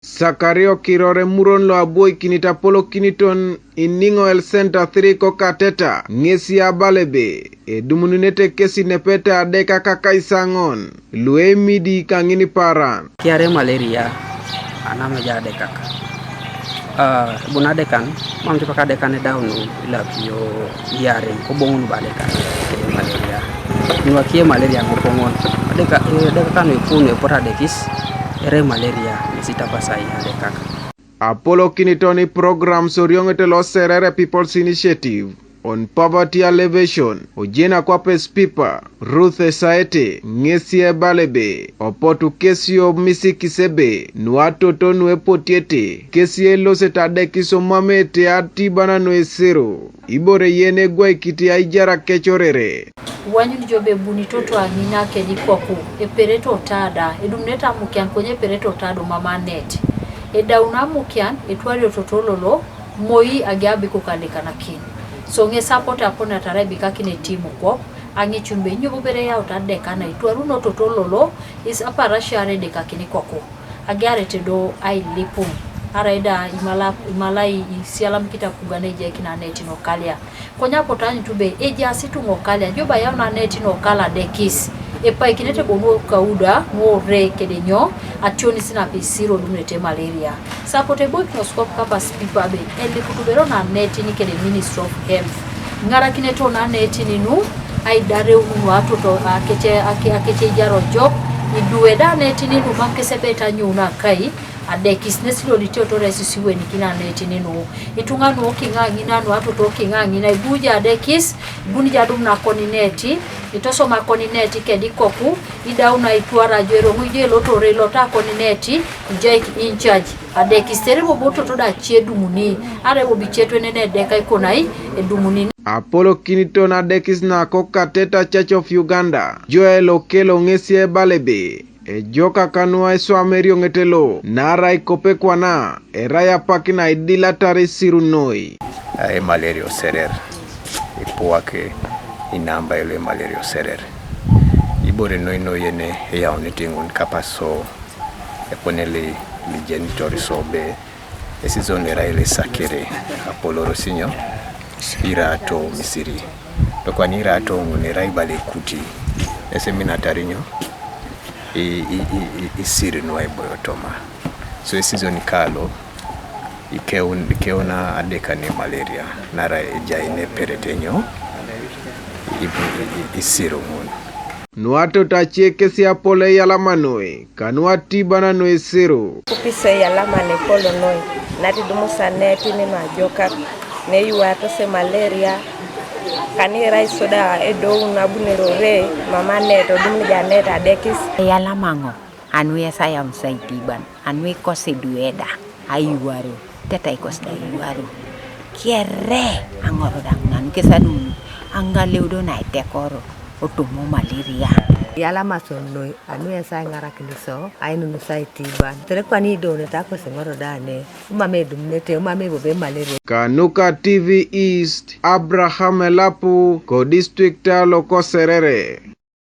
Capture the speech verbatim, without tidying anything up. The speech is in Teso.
Sakario Kiror, emuron lo aboikinit apolokiniton Iniŋo Health Centre three ko Kateta, ŋesi abala ebe edumununete kesi nepe ta adeka kakaisaŋon lu emidi kaŋin paran. Kiare malaria, anam eja adekak. Ah, ebuni adekan, mam tipak adekan edaunu ilapio iarei, koboŋun bo adekan, kiare malaria. Nuakie malaria ŋokoŋon, adeka, eh, adeka kanu epu nu epot adekis, ere malaria, ŋesi tapasai adekak. Apolokiniton programs orioŋete lo Serere People's Initiative on Poverty Alleviation, ojena kwape Speaker Ruth Esaete, ŋesi ebala ebe, opotu kesi omisikis ebe, nuatoto nuepotiete, kesi elosete adekis omamete atibana nuesero, ibore yen egwaikiti aijar kec orere. Wanyun jo be bunitoto aŋina kedi koku, eperete ota da, edumunete amukian konye eperete ota do mama net. Edaun amukian, etwari ototo lolo, moi age abiko kadekanakin. So ŋes apotu aponi atarai bikakin etimu kwok, aŋicun be inyo bobere yaut adekana, itwaruno ototo lolo, is apara share edekakini koku. Agiarete do ailipun, arai da imala, imalai isialamikit apugan ejaikin aneti nokalia. Konye apotu anyut be ejaas ituŋa okalia, jo ba yaun aneti nokala adekis. Epaikinete bo nuokauda, nuore kede nyo, ationis nape isiro dumunete malaria. Sapotu eboikinos kop kapas pipa be, eliput bero na aneti nikede Ministry of Health. Ŋarakineto na aneti ninu, aidareun nuatoto akece, ake, akece ijarojok, idueda aneti ninu mam kesepeta nyou nakai, adekis nes lolitiotor esisiwenikin aneti ninu. Ituŋa nuokiŋa ŋina nuatoto okiŋa ŋina, ibuja adekis, ibunija adum nakoni neti, itosoma koni neti kedikoku, idau naitwara jo eroŋo ijo elotore ilota koni neti, ijaik in charge. Adekis tere bobo toto da cie edumuni, are bobi cie twenene edeka ikonai edumuni. Apolokiniton adekis nako Kateta Church of Uganda, Joel Okello ŋesi ebala ebe, ejok akanua eswam erioŋete lo, naarai kope kwana, erai apak naidilatar isirun noi. Ai malaria oserer, ipuwak inamba elo malaria oserer. Ibore noi noi yene eyaunit ŋun kapaso epone li, li genitor so be, esizon erai lesakere, apolorosinyo, irato Misiri. Tokwan irato ŋun erai bala ekuti, eseminatarinyo, i, i, i, i, isiri nuaiboyo toma. So esizon kalo, ikeun, ikeun adeka ne malaria, nara ejai neperetenyo, i, i, i, isiri ŋun. Nuatot acie kesi apol eyalama noi, kanuatibana nuesero. Kupiso eyalama nepol noi, natidumusa neti nenu ajokak, neyuatos emalaria, kanirai soda edoun abunere ore, mama net, odum nija net adekis. Eyalama ŋo, anu esayam saitiban, anu ikosi dueda, ayuaro, teta ikosi da ayuaro. Kere, aŋor da ŋun, anu kesadun, aŋaleu do naitekoro, otomo malaria. Eyalama so noi, anu esai ŋarakini so, ainunu saitiban. Tere kwani idounete akosi ŋor da ne, umam edumunete, umam ebobe malaria. Kanuka T V East, Abraham Elapu, ko district alo ko Serere.